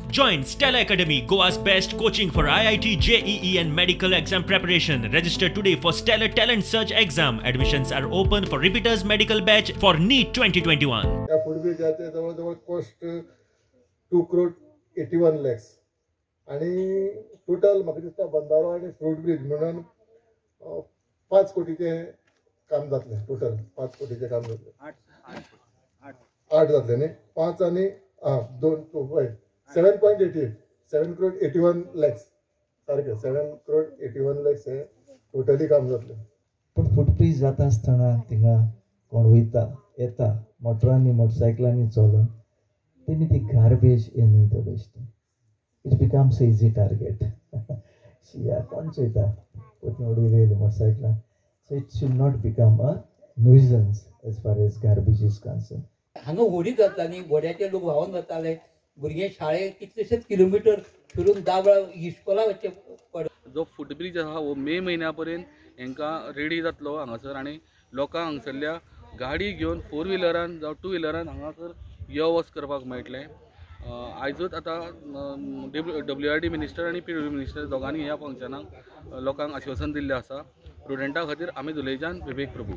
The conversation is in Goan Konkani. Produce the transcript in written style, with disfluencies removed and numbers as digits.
Join Stella Academy, Goa's best coaching for IIT, JEE and medical exam preparation. Register today for Stellar Talent Search exam. Admissions are open for repeaters medical batch for NEET 2021. त्या फुटब्रिजाचे जवळ जवळ cost 2 crore 81 lakhs आणि टोटल म्हाका दिसता बंदारो आनी फ्रूट ब्रीज म्हणून 5 कोटीचें काम जातलें. टोटल 5 कोटीचें काम जातलें. आठ जातलें न्ही? पांच आनी आं दोन टू, हय, 7.88, 7 crore 81 lakhs सारकें. 7 crore 81 lakhs हे टोटली काम जातलें. पूण फुटब्रीज जाता आसतना थिंगा कोण वयता येता मोटरांनी, मोटरसायकलांनी चलोन तेणी ती गार्बेज हे न्हय थोडेशें, it becomes easy target. Shia, कोण चोयता, पोती उडयली मोटरसायकलान. So it should not become a nuisance as far as garbage is concern. हांगा होडी जाता न्ही, व्हड्याचे लोक व्हांवन वताले. भुरगे शाळेक कितलेशेच किलोमिटर फिरून दाबळा इस्कोला वचचें पड. जो फुटब्रीज आहा हो मे म्हयन्या पर्यंत हेंकां रेडी जातलो हांगासर आनी लोकांक हांगसरल्या गाडी घेवन फोर व्हिलरान जावं टू व्हिलरान हांगासर यो वच करपाक मेळटलें. आयजूच आतां डब्ल्यू आर डी मिनिस्टर आनी पीडब्ल्यू मिनिस्टर दोगांनी ह्या फंक्शनाक लोकांक आश्वासन दिल्लें आसा. प्रुडंटा खातीर आमी धुलेच्यान विवेक प्रभू.